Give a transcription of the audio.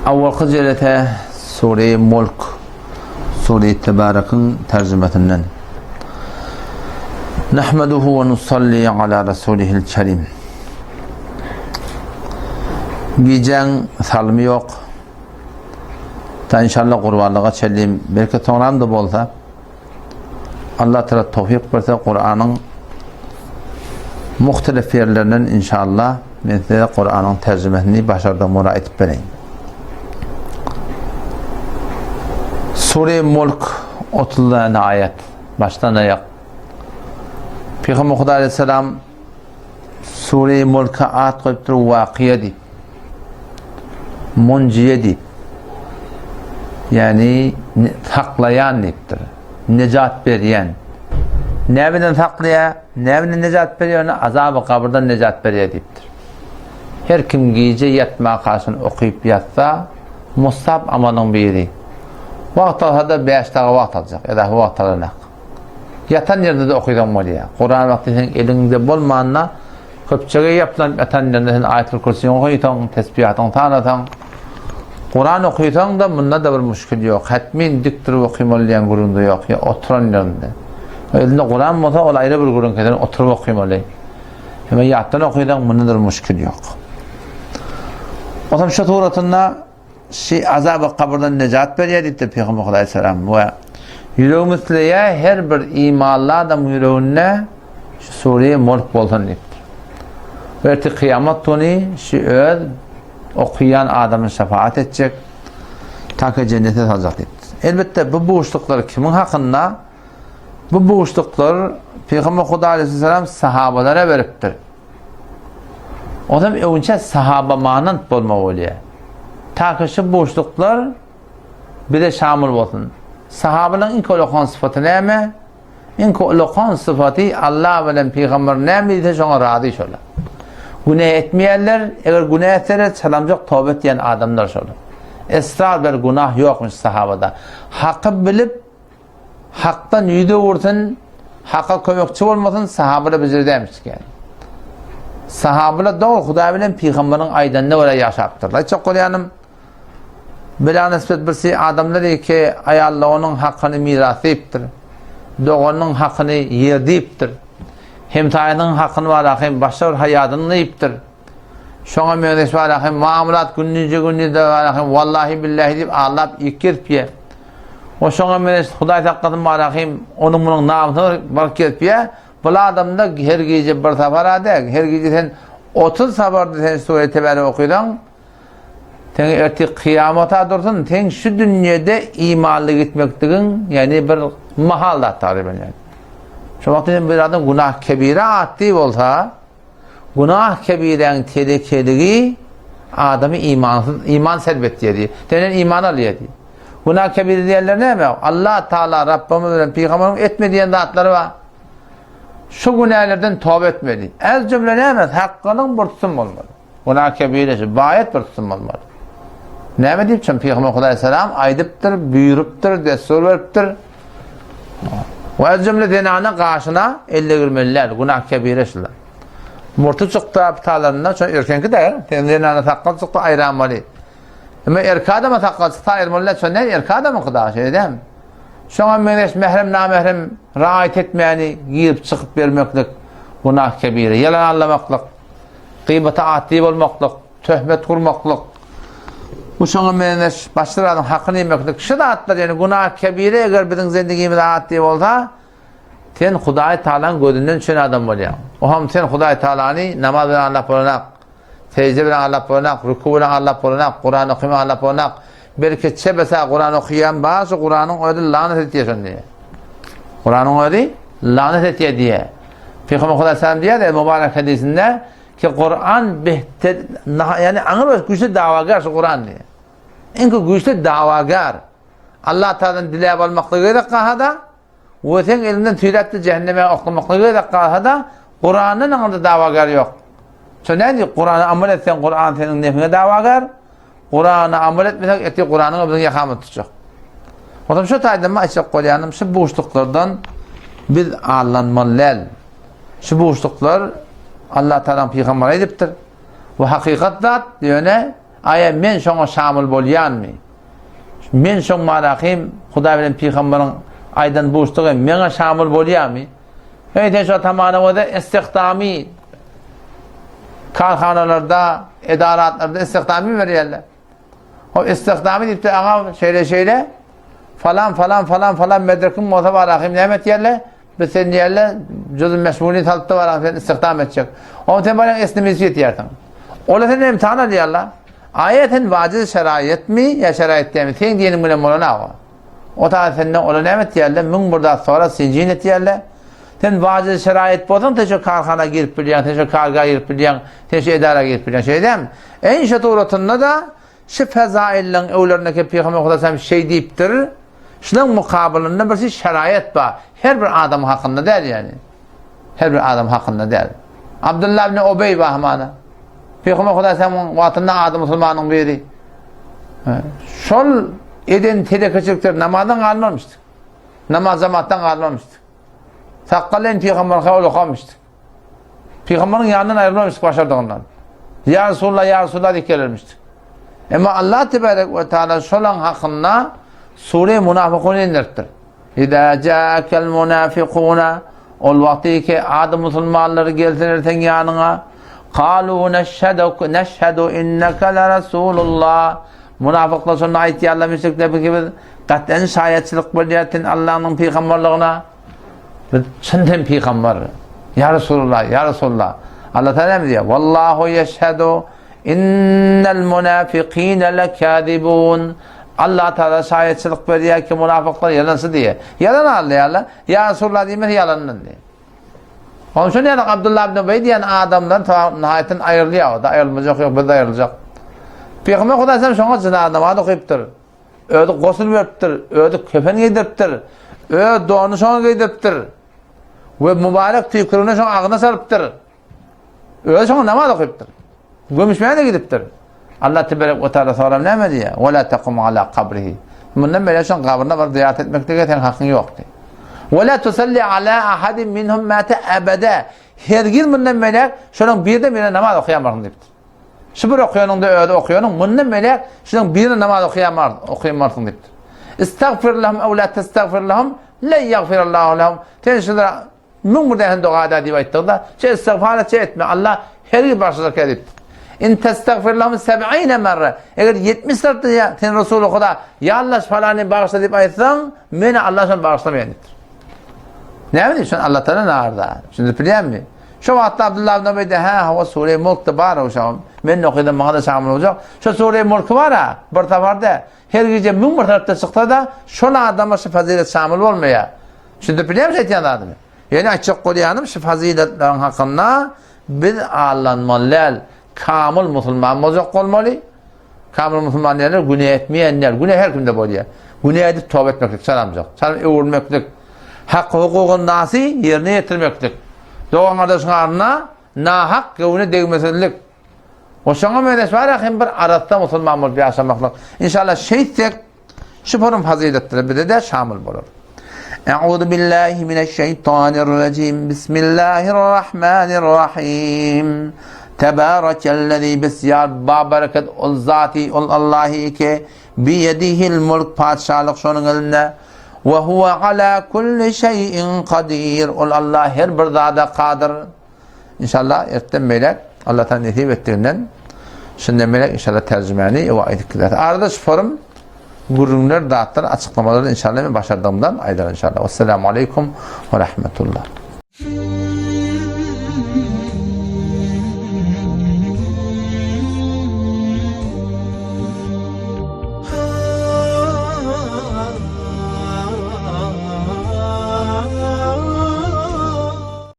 Awalky jelese Sure-i Mulk, Sure-i Tebarekiň terjimesinden. Nahmaduhu we nusalli ala rasulihil kerim. Gijäň salymy ýok. Ta inşallah gurbanlyga çenli, belki soňram-da bolsa, Allah Teala towfik berse Kuranyň muhtelif ýerlerinden inşallah men size Kuranyň terjimesini başardygym görä aýdyp bereýin. Sure Mulk 30 däne aýat başdan aýak. Pygamber Hudaý aleyhisselam Sure Mulka at goýupdyr Wakyýa diýip. Munjiýe diýip. Ýagny saklaýan diýipdir. Nejat berýän. Näme bilen saklaýar? Näme bilen nejat berýär? Ony azaby gabyrdan nejat berýär diýipdir. Her kim gije ýatmaka şuny okyp ýatsa, mustahap amalyň biri. Wagt alsa-da 5 daga wagt aljak, edahy wagt alanak. Ýatan ýerinde-de okysaň bolýar. Kuran wagty seň eliňde bolmanda, köpçege ýaplanyp ýatan ýerinde sen Aýatul Kürsini okysaň, tesbihatyňy sanasaň, Kuran okysaň-da munda-da bir müşkil ýok. Hetmin dik durup okymaly diýen gürrüň-de ýok. Ýa oturan ýerinde. Elinde Kuran bolsa, ol aýry bir gürrüň, sen oturyp okymaly. Emma ýatdan okysaň, munda-da bir müşkil ýok. Onsoň şu suratynda Şi azaby kabyrdan nejat berýär diýipdir Pygamber Hudaý salam we ýüregim isleýär her bir imanly adam ýüreginde şu sure Mulk bolsun diýipdir. We ertir kyýamat güni şi öz okaýan adamyny şefaat etjek ta jennete saljak diýipdir. Elbetde bu buşluklar kimiň hakynda? Bu buşluklar Pygamber Hudaý salam sahabalara beripdir. Onam öňçe sahaba manant bolmagy bolýar. Taky şu buşluklar bize şamyl bolsun. Sahabalaryň iň ulakan sypaty näme? Iň ulakan sypaty Allah bilen pygamber näme diýse şoňa razy şolar. Günä etmeýärler, eger günä etseler çalamjak toba etýän adamlar şolar. Esrar bir günah ýokmuş sahabada. Haky bilip Hakdan ýüz öwürsin, Haka kömekçi bolmasyn, sahabalar bejer dälmiş eken. Sahabalar dogry Hudaý bilen pygamberiň aýdanyna görä ýaşapdyrlar. Aýtjak bolýanym, Bila nisbet birsi adamlar eke aýallarynyň hakyny miras diýipdir. Doganynyň hakyny ýer diýipdir. Hemsaýynyň hakyny bar hem başga bir haýadyny diýipdir. Şoňa meňzeş bar hem muamalat gündizje gündizde bar hem wallahi billahi diýip aldap ýek gezip O şoňa meňzeş Hudaý saklasyn barahym, onuň munuň namysyny baryp gezipýä. Bul adamda her gije bir sapar-a däl, her gije sen 30 saparda sen sure Tebärek okysaň, sen ertir kyýamata dursun, sen şu dünýede imanly gitmekdigiň, ýagny bir mahal zat taryp edýän. Şu wagt sen bir adam günah kebire atdy bolsa, Günah kebiräň telekeligi adamy imansyz, iman selb etýär diýýär. Senden iman alýar diýýär. Günah kebire diýenler näme? Allah Taala Rabbimiz bilen pygamberimiz etme diýen zatlary bar. Şu günälerden toba etmeli. Ez jümle näme? Hakkynyň bir tutum bolmaly. Günah kebire şu baýat bir tutum bolmaly. Näme diýip çyn Pygamber Hudaý salam aýdypdyr, buýrupdyr, destur beripdir. We jümle zenana gaşyna elle girmeli däl, günah kebire şular. Murty çykdy pitalarynda, şo erkeňki däl, sen zenana sakgal çykdy aýranmaly. Emma erkek adama sakgal çyksa aýyrmaly däl, şo ne erkek adamyňky da, şeýle dälmi? Şoňa meňzeş mährem namährem raýat etmäni girip çykyp bermeklik günah kebire, ýalan allamaklyk, gybata atly bolmaklyk, töhmet gurmaklyk, bu şoňa meňzeş başga bir adamyň hakyny iýmeklik, şu zatlar, ýagny günah kebire eger biziň zendigimize atly bolsa, sen Hudaý Tagalaň gözünden düşen adam bolýaň. Oham sen Hudaý Tagalany namaz bilen aldap bolanak, sejde bilen aldap bolanak, rüku bilen aldap bolanak, Kuran okaman aldap bolanak. Belki çebese Kuran okaýan bar, şu Kuranyň özi lanet etýär şony diýýär. Kuranyň özi lanet etýär diýýär. Pygamber Hudaý salam diýýär, mübarek hadisinde Ki Kur'an behter, yani aňyr baş güýçli dawagar şu Kur'an diýýär. Iň güýçli dawagar. Allah Taala'dan diläp almaklygy gerek galsa-da, we seň elinden tüýläp-de cehenneme oklamaklygy gerek galsa-da, Kur'andan aňyrda dawagar ýok. Şo nädip Kur'ana amal etseň, Kur'an seniň nefiňe dawagar. Kur'ana amal etmeseň, ertir Kur'anyň biziň ýakamyzy tutjak. Ondan şu taýdan aýtjak bolýanym, şu buşluklardan biz allanmaly däl. Şu buşluklar Allah Taalanyň pygamberi aýdypdyr. Bu hakykat zat, ýöne. Aýa men şoňa şamyl bolýanmy? Men şoň marahym Hudaý bilen pygamberiň aýdan buşlugy meňe şamyl bolýarmy? Eý sen şo tamana bolsa istihdamy karhanalarda, edaratlarda istihdamy berýärler. O istihdamy diýip de aňa şeýle şeýle falan falan falan falan medrekim bolsa barahym näme etýärler? Biz sen diýerler, jüzün meşmulini salyp da barahym sen istihdam etjek. Oň sen barýan esnimizi ýetýärsiň. Ola sen imtihan alýarlar. Aýa sen wajiz şeraýatmy ýa şeraýat dämi? Sen diýeniň bilen bolan awa. O ta senden ola näme etýärler? 1001 zat sora sinjin etýärler. Sen wajiz şeraýat bolsaň, sen şu karhana girip bilýäň, sen şu karga girip bilýäň, sen şu edara girip bilýäň. Şeýdem. Eýn şu suratynda da şu fezailliň öwlerindeki Pygamber Hudaý hem şeý diýipdir. Şunuň mukabylynda bir şey şeraýat bar. Her bir adam hakynda däl ýani. Her bir adam hakynda däl. Abdullah ibn Ubey bahmana. Pygamber Hudaý sallamyň wagtynda ady musulmanyň biri. Şol eden telekeçilikler namazdan galmamışdy. Namaz jamatdan galmamışdy. Sakgal Pygamber Hudaý okamışdy. Pygamberiň ýanyndan aýrylmamışdyk başardygyndan. Ýa Resulullah, ýa Resulullah diýip gelermişdik. Emma Allah tebarek we taala şolaň hakynda sure Munafykun indiripdir. Iza ja'akel munafikuna ol wagty ki ady musulmanlary gelseler seň ýanyňa kalu neşheduk neşhedu inneke la Resulullah Munafyklar şonda aýtýarlar müşrikler ki biz gat'en şaýatçylyk bolýar sen Allah'yň pygamberligine. Biz çyn sen pygamber. Ýa Resulullah, ýa Resulullah. Allah Teala näme diýýär? Wallahu yeşhedü innel munafikine lekazibun. Allah Teala şaýatçylyk berýär ki munafyklar ýalançy diýýär. Ýalan alýarlar. Ýa Resulullah diýmese ýalandan diýýär. Onuň üçin ýa Abdullah ibn Ubey diýen adamdan nihaýetden aýrylýar. O da aýrylmajak ýok, biz aýryljak. Pygamber Hudaý şoňa jynaza namaz okypdyr. Özi gosul beripdir, özi kefen geýdiripdir, öz donuny şoňa geýdiripdir we mübarek tüýküligini şoň agzyna salypdyr. Özi şoňa namaz okypdyr. Gömüşmäne gidipdir. Allah tebarek we taala soram näme diýýär? Wa la taqum ala kabrihi. Mundan beýläk şoň gabryna baryp zyýarat etmeklige seň hakyň ýokdy. Wa la tusalli ala ahadin minhum mata abada. Hergiz mundan beýläk şonuň birden birine namaz okaýamarsyň diýipdir. Şu bir okaýanyňda özi okaýanyň mundan beýläk şunuň birine namaz okaýamar, okaýmarsyň diýipdir. Istagfir lahum ew la testagfir lahum len ýagfirallahu lahum. Sen şulara müň bir däne doga eda diýip aýtdyňda, çe istagfar et, çe etme. Allah hergiz bagşlajak diýipdir. In testagfir lahum seb'ine merre. Eger 70 tarapda ýa sen Resuly Huda, ýa Allah falany bagşla diýip aýtsaň, meni Allah şony bagşlamaýar diýipdir. Näme diýip, şony Allah Taala narda. Düşünip bilýärmi? Şo wagtda Abdullah ibn Ubeýde, hä, hawa, sure Mulkda bar uşagym. Men okydym, maňa-da şamyl boljak. Şo sure Mulky bar-a, bir saparda, her gije 1001 tarapda çyksa-da, şol adama şu fazilet şamyl bolmaýar. Düşündirip bilýärmi aýtýan zadymy? Ýöne aýtjak bolýanym şu faziletleriň hakynda biz aldanmaly däl. Kamyl musulman boljak bolmaly. Kamyl musulman diýenler günä etmeýän däl. Günä her kimde bolýar. Günä edip toba etmeklik çalamjak. Çalam öwürmeklik. Hak hukugyny nasy ýerine ýetirmeklik. Dogan gardaşyň aryna nahak göwne degmesizlik. O şoňa meňzeş bar hem bir arassa musulman bolup ýaşamaklyk. İnşallah şeýtsek Şu forum faziletleri bize-de şamil bolar. Euzu billahi mineşşeýtanirrajim. Bismillahirrahmanirrahim. Tebarekellezî bisýar babereket ol zati ol Allahy ki biyedihil mulk patyşalyk şonuň elinde we huwe ala kulli şeýin kadir. Ol Allah her bir zada kadyr. İnşallah ertden beýläk Allah Taala nesip etdiginden şundan beýläk inşallah terjimäni we aýdyp gider. Arada şu forum gürrüňler, zatlar, açyklamalar inşallah men başardygymdan aýdar inşallah. Esselamu aleýkum we rahmetullah.